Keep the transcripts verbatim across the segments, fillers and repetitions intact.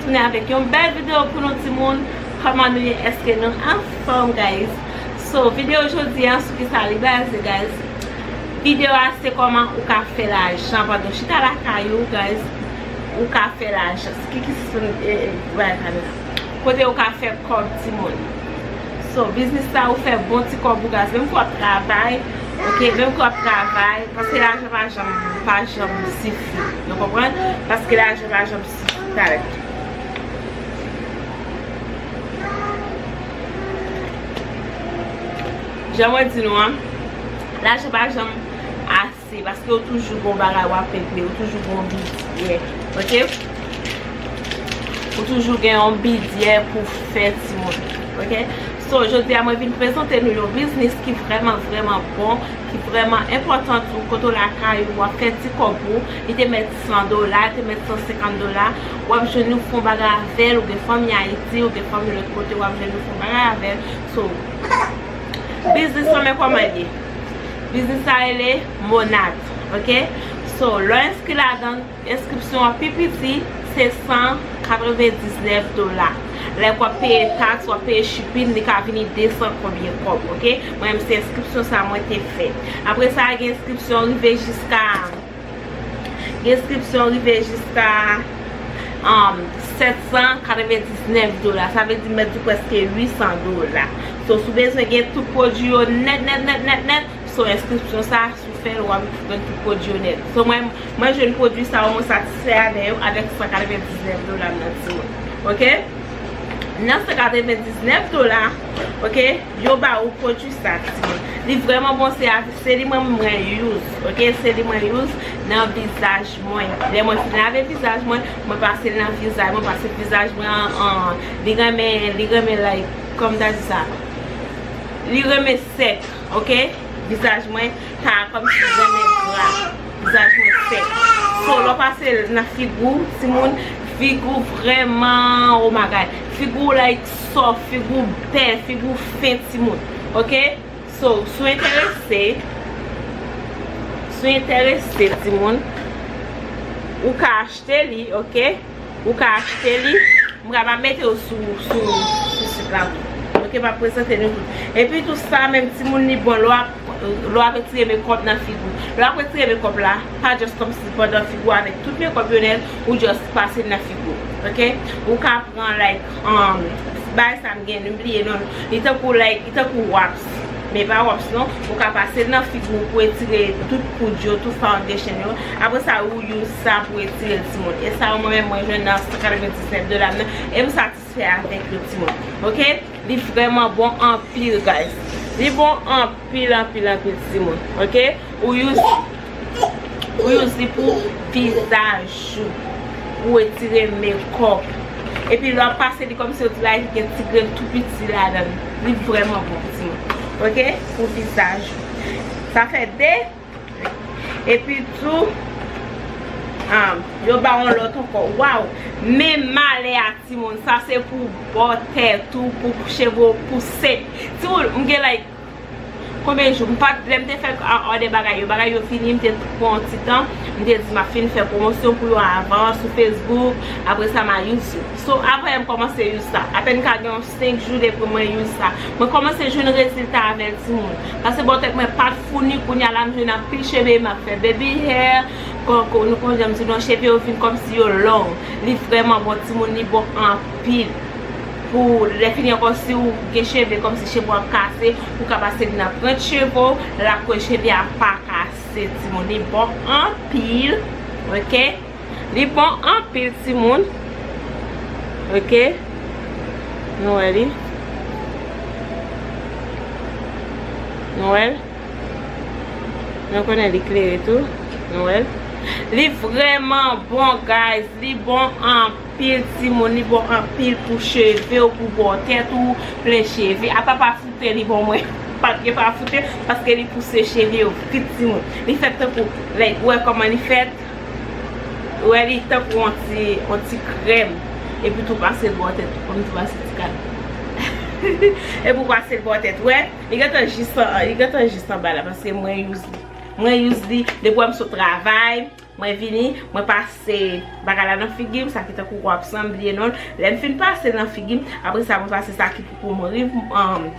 Tounen avèk yon bèl videyo pou nou timoun. Kòman nou ye? Èske nou anfòm, guys? So, videyo jodi a, sou ki sa li baze, guys? Videyo a se kòman ou ka fè lajan pandan w chita lakay ou, guys. Ou ka fè lajan. Ki ki se, eh, eh, bay kamera. Kote ou ka fè kòb, timoun. So, biznis sa ou fè bon ti kòb ou, guys. Menm ke w ap travay, ok, menm ke w ap travay, paske lajan pa janm, pa janm sifi. Nou konprann? Paske lajan pa janm sifi. Talè. Jan mwen di nou an, lajan pa janm ase, paske ou toujou gon bagay w ap regle, ou toujou gon bidjè, ok? Ou toujou gen yon bidjè pou fè, timoun, ok? So, jodi a mwen vin prezante nou yon biznis ki vrèman, vrèman bon, ki vrèman enpòtan tou, kote w lakay ou, w ap fè ti kòb ou, li te mèt san dola, li te mèt san senkant dola, w ap jwenn ou fè yon bagay avè l, ou gen fanmi Ayiti, ou gen fanmi lòt kote, w ap jwenn ou fè yon bagay avè l. So, biznis lan, men kòman l ye. Biznis sa rele Monat, ok? So, lè w enskri ladan, enskripsyon an pi piti, se san katrevendiznèf dola. Lè w ap peye taks, w ap peye shipping, li ka vini de san konbyen kòb, ok? Mwen menm, se enskripsyon sa mwen te fè. Apre sa, gen enskripsyon rive jiska, gen enskripsyon rive jiska, um, sèt san katrevendiznèf dola. Sa vle di, m mèt di w prèske uit san dola. So, si w bezwen gen tout pwodui yo nèt, nèt, nèt, nèt, nèt, so, enskripsyon sa, si w fè l, w ap jwenn tout pwodui yo nèt. So, mwen, mwen jwenn pwodui sa yo, mwen satisfè avè yo, avèk san katrevendiznèf dola m nan, timoun. Ok? Nan san katrevendiznèf dola, ok, yo ba ou pwodui sa, timoun. Li vrèman bon, se, se li mwen, mwen use, ok? Se li mwen use nan vizaj mwen. Lè mwen fin lave vizaj mwen, mwen pase l nan vizaj mwen, paske vizaj mwen an, an, li renmen, li renmen, like, kòman m ta di sa? Li renmen sèk, ok? Vizaj mwen ta kòmsi renmen gra. Vizaj mwen sèk. So, lè w pase l nan figi w, timoun, figi w vrèman, oh my God. Figi w, like, soft, figi w bèl, figi w fen, timoun. Ok? So, si w enterese, si w enterese, timoun, ou ka achte li, ok? Ou ka achte li. M ka, m ap mete yo sou, sou, sou sit la tou. Ok, m ap prezante nou tout. Epi tou sa menm, timoun, li bon lè w ap, lè w ap retire mekòp nan figi w. Lè w ap retire mekòp la, pa just kòmsi pandan figi w avèk tout mekòp yo nèt, ou just pase l nan figi w. Ok? Ou ka pran, like, um, bagay sa m gen, m bliye non. Li tankou, like, li tankou wax. Men pa wax non, ou ka pase l nan figi w pou retire tout poud yo, tout foundation yo. Apre sa, ou use sa pou retire l, timoun. E sa yo, mwen menm, mwen jwenn nan san katrevendiznèf dola m nan. E m satisfè avèk yo, timoun. Ok? Li vrèman bon anpil, guys. Li bon anpil, anpil, anpil, timoun. Ok? Ou use, ou use li pou vizaj ou, pou retire mekòp. Epi lè w ap pase li kòmsi w di la, gen ti grenn tou piti ladan l. Li vrèman bon, timoun. Ok? Pou vizaj ou. Sa fè de. Epi tou, ah, yo ba w yon lòt ankò. Waw! Men malè a, timoun. Sa se pou bò tèt ou, pou cheve w pouse. Timoun, m gen, like, konbyen jou? M pa t, lè m te fè a, òdè bagay yo, bagay yo vini, m te pran yon ti tan, m te di m ap fin fè pwomosyon pou yo avan sou Facebook, apre sa m a use yo. So, apre m kòmanse use sa. Apèn ka gen yon senk jou depi mwen use sa. Mwen kòmanse jwenn rezilta avè l, timoun. Paske bò tèt mwen pa t founi, kounye a la m jwenn anpil cheve, m ap fè baby hair, kon, kon, nou konn jan m di nou, cheve yo vin kòmsi yo long. Li vrèman bon, timoun, li bon anpil. Pou lè fini ankò, si w gen cheve kòmsi cheve w ap kase, ou ka pase li nan pwent cheve w, l ap kwè cheve a pa kase, timoun. Li bon anpil, ok? Li bon anpil, timoun. Ok? Nou wè li. Nou wè l. Nou konnen li klere tou. Nou wè l. Li vrèman bon, guys. Li bon anpil, timoun. Li bon anpil pou cheve w, pou bò tèt ou, plen cheve. Apa pa foute, li bon mwen. Pa t gen pa foute, paske li pouse cheve yo vit, timoun. Li fèt tankou, like, ou wè kòman li fèt? Ou wè li tankou yon ti, yon ti krèm. Epi tou pase l bò tèt, kòm tou pase ti kal. Epi w pase l bò tèt, ou wè? Li gentan jis an, li gentan jis anba la, paske mwen use li. Mwen use li, depi w wè m sot travay, Mwen vini, mwen pase bagay la nan figi m, sa ki tankou w ap sanble non. Lè m fin pase nan figi m, apre sa mwen pase sa ki pou m rive, um,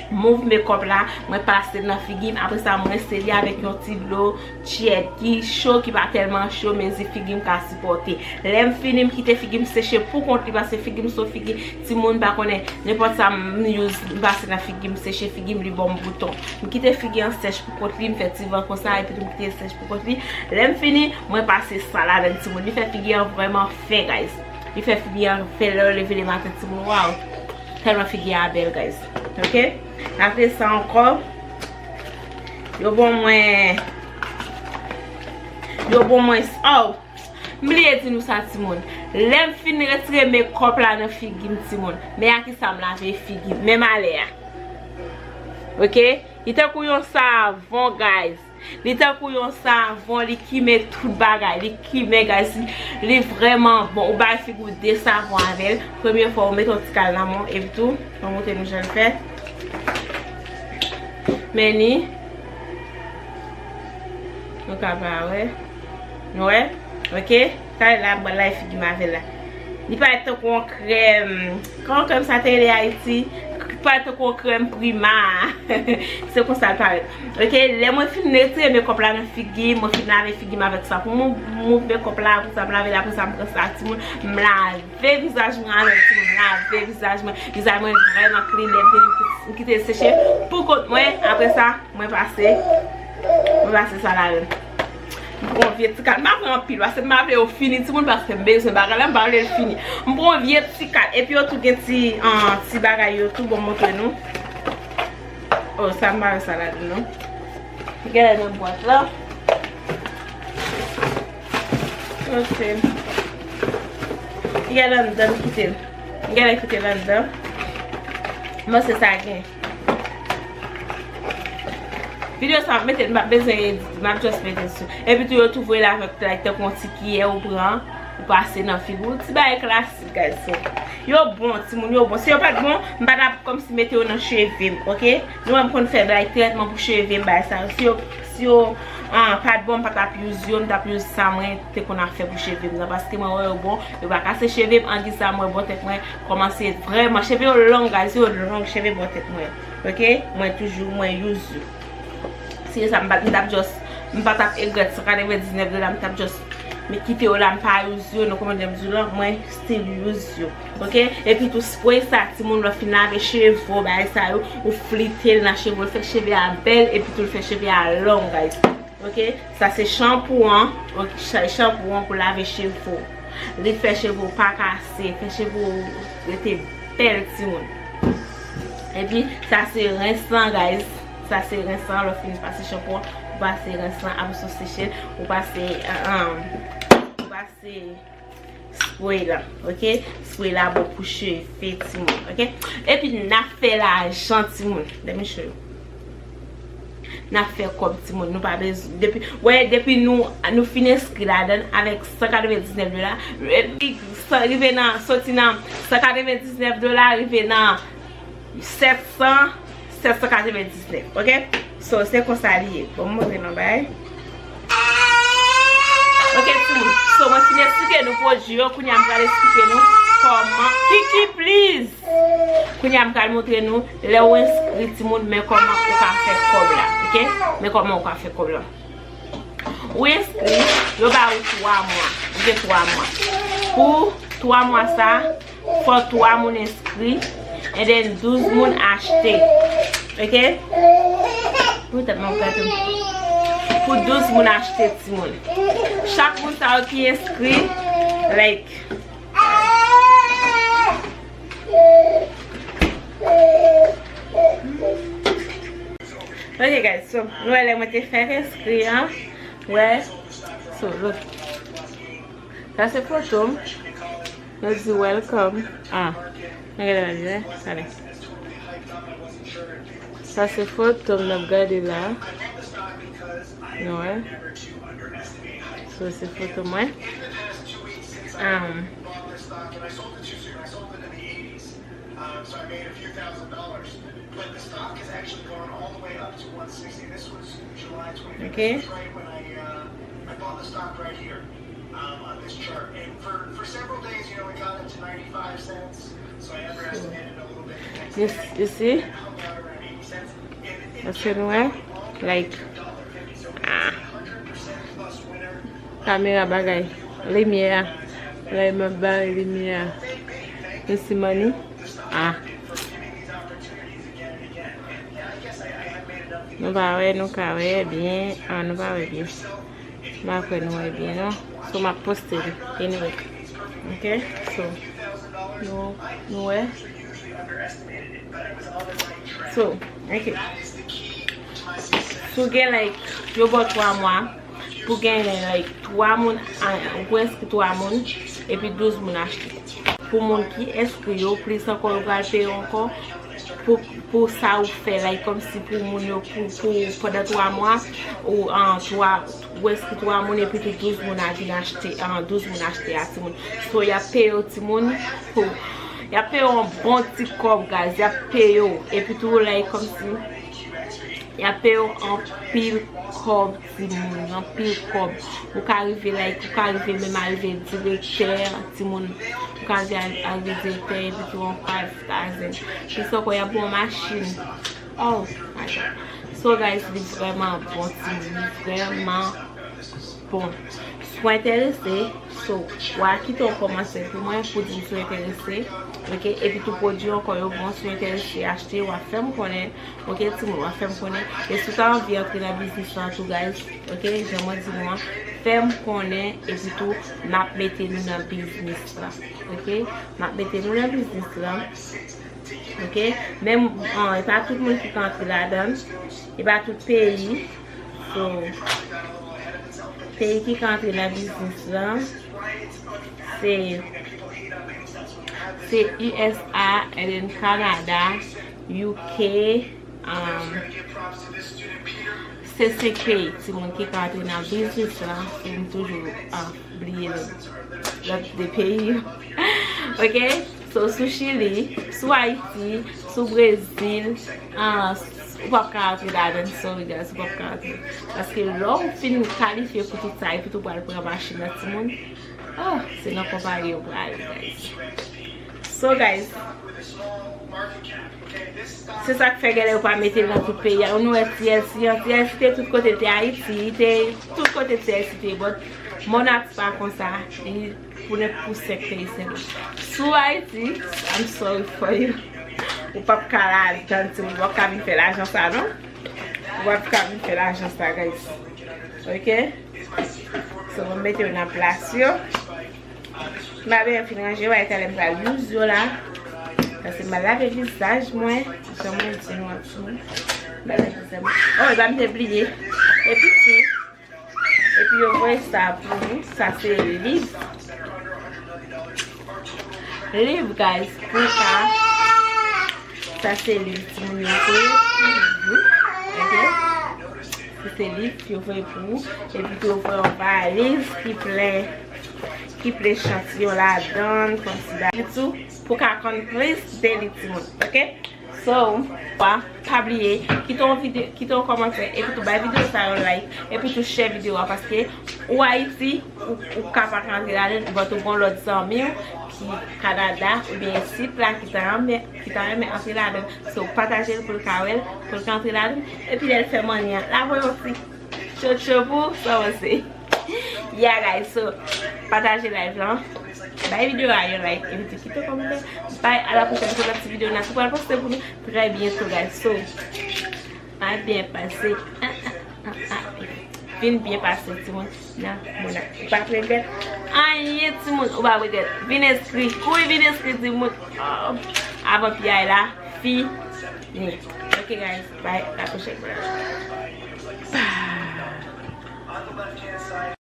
move makeup la, mwen pase nan figi m, apre sa mwen rinse li avèk yon ti dlo tyèd ki cho, ki pa tèlman cho, mezi figi m ka sipòte. Lè m fini, m kite figi m seche pou kont li, paske figi m se yon figi, timoun pa konnen, nenpòt sa m use, m pase nan figi m, seche figi m, li ban m bouton. M kite figi an sèch pou kont li, m fè ti van konsa, epi tou m kite l sèch pou kont li. Lè m fini, mwen pase sa ladann, timoun. Li fè figi an vrèman fen, guys. Li fè figi an fen lè w leve le maten, timoun. Waw! Tèlman figi a bèl, guys. Ok? Apre sa ankò, yo ban mwen, yo ban mwen, oh! M bliye di nou sa, timoun. Lè m fin retire makeup la nan figi m, timoun, men a ki sa m lave figi m, men malè a. Ok? Li tankou yon savon, guys. Li tankou yon savon, li kimen tout bagay. Li kimen, guys. Li, li vrèman bon. Ou bay figi w de savon avè l. Premye fwa, ou mete yon ti kal nan men w, epi tou, mwen montre nou jan l fè. Men li. Nou ka pa wè. Nou wè? Ok? Sa la, mwen lave figi m avè l la. Li parèt tankou yon krèm. Kòman krèm sa te rele Ayiti? Li parèt tankou yon krèm Prima. Se konsa l parèt. Ok? Lè mwen fin retire makeup la nan figi m, mwen fin lave figi m avèk sa pou mwen, move makeup la, apre sa m lave l, apre sa m pran sa, timoun, m lave vizaj mwen avè l, timoun, m lave vizaj mwen. Vizaj mwen vrèman clean, lè m te, m kite l seche pou kont mwen, apre sa, Mwen pase, mwen pase sa ladann. M pran yon vye ti kal. M pa pran anpil, paske m pa vle yo fini, timoun, paske m bezwen bagay la, m pa vle l fini. M pran yon vye ti kal. Epi yo tou gen ti, ah, ti bagay yo tou, bon, montre nou. Oh, sa m pa wè sa ladann, non. Gade nan bwat la. Ok. Gade anndan, m kite l. Gade kite l anndan. Mwen se sa gen. Videyo sa m ap mete, m p ap bezwen edite, m ap just mete sou. Epi tou yo tou voye l avèk, like, tankou yon ti kiyè ou pran, ou pase nan figi w. Ti bagay klasik, guys. So, yo bon, timoun, yo bon. Si yo pa t bon, m pa t ap kòmsi mete yo nan cheve m, ok? Nou wè m konn fè, like, trètman pou cheve m, bagay sa yo. Si yo, si yo, ah, pa t bon, m pa t ap use yo, m t ap use sa mwen te konn ap fè pou cheve m nan, paske mwen wè yo bon, yo pa kase cheve m, angiz sa mwen bò tèt mwen kòmanse vrèman, cheve yo long, guys, yo long, cheve bò tèt mwen. Ok? Mwen toujou, mwen use yo. Si se sa, m pa, m t ap just, m pa t ap egrèt san katrevendiznèf dola, m t ap just, men kite yo la, m pa use yo, nou konprann jan m di w lan, mwen still use yo. Ok? Epi tou spray sa, timoun, lè w fin lave cheve w, bagay sa yo, ou flite l nan cheve w, l fè cheve a bèl, epi tou l fè cheve a long, guys. Ok, sa se chanpou an. Ok, cha-, chanpou an pou lave cheve w. Li fè cheve w pa kase, fè cheve w rete bèl, timoun. Epi, sa se rens lan, guys. Sa se rens lan, lè w fin pase chanpou an, ou pase rens lan, apre sa w seche l, ou pase, ah, ah, ou pase spray la, ok? Spray la bon pou cheve, timoun, ok? Epi n ap fè lajan, timoun. Let me show you. N ap fè kòb, timoun. Nou pa bezwen, depi, wè, depi nou, nou fin enskri ladann avèk san katrevendiznèf dola, epi sa rive nan, soti nan san katrevendiznèf dola, rive nan sèt san, sèt san katrevendiznèf, ok? So, se konsa li ye. Bon, m montre nou bagay. Ok, timoun. So, mwen fin eksplike nou pwodui yo. Kounye a, m pral eksplike nou kòman. Kiki, please! Kounye a, m pral montre nou, lè w enskri, timoun, men kòman ou ka fè kòb la, ok? Men kòman ou ka fè kòb la. Ou enskri, yo ba ou twa mwa. Ou gen twa mwa. Pou twa mwa sa, fò twa moun enskri, and then douz moun achte. Ok? Pou tèt mwen gate m. Pou douz moun achte, timoun. Chak moun sa yo ki enskri, like, ok, guys, so, nou wè lè mwen te fèk enskri an, wè, so, look. Sa se foto m. Nou di welcome. Ah, nou gade la, gade. Sa se foto m n ap gade la. Nou wè. So, se foto mwen. Um, Ok. You, you see? Èske nou wè? Like, ah. Kamera bagay. Limyè a. Lè m ap bare limyè a. You see money? Ah. Nou pa wè, nou ka wè byen. Ah, nou pa wè byen. M pa kwè nou wè byen, non. So, m ap poste li. Anyway. Ok? So, nou, nou wè. So, ok. Si w gen, like, yo ba w twa mwa, pou genyen, like, twa moun, a, ou enskri twa moun, epi douz moun achte. Pou moun ki enskri yo, plis ankò, yo pral peye w ankò pou, pou sa ou fè, like, kòmsi pou moun yo, pou, pou, pandan twa mwa, ou, an, twa, ou enskri twa moun, epi tou douz moun a vin achte, an, douz moun achte a timoun. So, y ap peye w timoun, pou, y ap peye w yon bon ti kòb, guys, y ap peye w, epi tou, like, kòmsi, y ap peye w anpil kòb, timoun, anpil kòb. Ou ka rive, like, ou ka rive menm arive direktè, timoun. Ou ka rive, arive direktè, epi tou yon five thousand. Plis ankò, y ap ba w machin. Oh my God. So, guys, li vrèman bon, timoun. Li vrèman bon. Si w enterese, so, w a kite yon kòmantè pou mwen, pou di m si w enterese. Ok? Epi tou pwodui ankò yo bon, si w enterese achte, w a fè m konnen. Ok, timoun, w a fè m konnen. E si w ta anvi antre nan biznis lan tou, guys, ok, jan mwen di nou an, fè m konnen, epi tou, m ap mete nou nan biznis lan. Ok? M ap mete nou nan biznis lan. Ok? Men, an, e pa tout moun ki ka antre ladan l. E pa tout peyi. So, peyi ki ka antre nan biznis lan, se, se U S A, and then Canada, U K, um, se senk peyi, timoun, ki ka antre nan biznis lan, si m toujou, ah, bliye lòt, lòt de peyi yo. Ok? So, sou Chili, sou Ayiti, sou Brezil, ah, ou p ap ka antre ladan, sorry guys, ou p ap ka antre. Paske lè w fin kalifye pou tout sa, epi tou pral pran machin nan, timoun, ah, se nan konpayi yo pral, guys. So, guys, se sa k fè genlè yo pa mete l nan tout peyi a. Nou wè T L C an, T L C te tout kote, te Ayiti, te tout kote T L C te, but Monat pa konsa. Li pou nèt pou senk peyi sèlman. Sou Ayiti, I'm sorry for you. Ou p ap ka ladan, timoun, ou p ap ka vin fè lajan sa, non. Ou p ap ka vin fè lajan sa, guys. Ok? So, mwen mete yo nan plas yo. M a byen fin ranje, w a talè m pral use yo la. Paske m a lave vizaj mwen. Jan mwen di nou an tou. M a lave vizaj mwen. Oh, e pa m te bliye. Epi tou, epi yo voye sa pou nou. Sa se liv. Liv, guys, pou ka. Sa se liv timoun yo voye pou nou. Ok? Sa se liv yo voye pou ou. Epi tou yo voye yon valiz ki plen, ki plen echantiyon ladan l, kòmsi bagay tou, pou ka konn plis de li timoun. Ok? So, pa, pa bliye, kite yon vide-, kite yon kòmantè, epi tou bay videyo sa yon like, epi tou share videyo a, paske ou Ayiti, ou, ou ka pa ka antre ladan, but ou gon lòt zanmi w ki Kanada, oubyen isit la, ki ta renmen, ki ta renmen antre ladan. So, pataje l pou l ka wè l, pou l ka antre ladan, epi lè l fè manyen an, l a voye yon ti tchotcho pou ou, sa w panse? Yeah, guys, so, pataje live lan. Bay videyo a yon like, epi tou kite yon kòmantè. Bye, a la pwochèn pou lòt ti videyo n a tou pral poste pou nou trè byento, guys. So, pa byen pase. Ah, ah, ah, ah. Vin byen pase, timoun. Nan, moun ap, ou p ap regrèt anyen, timoun. Ou p ap regrèt. Vin enskri. Kouri vin enskri, timoun. Oh, avan piyay la fini. Ok, guys. Bye. A la pwochèn. Bye.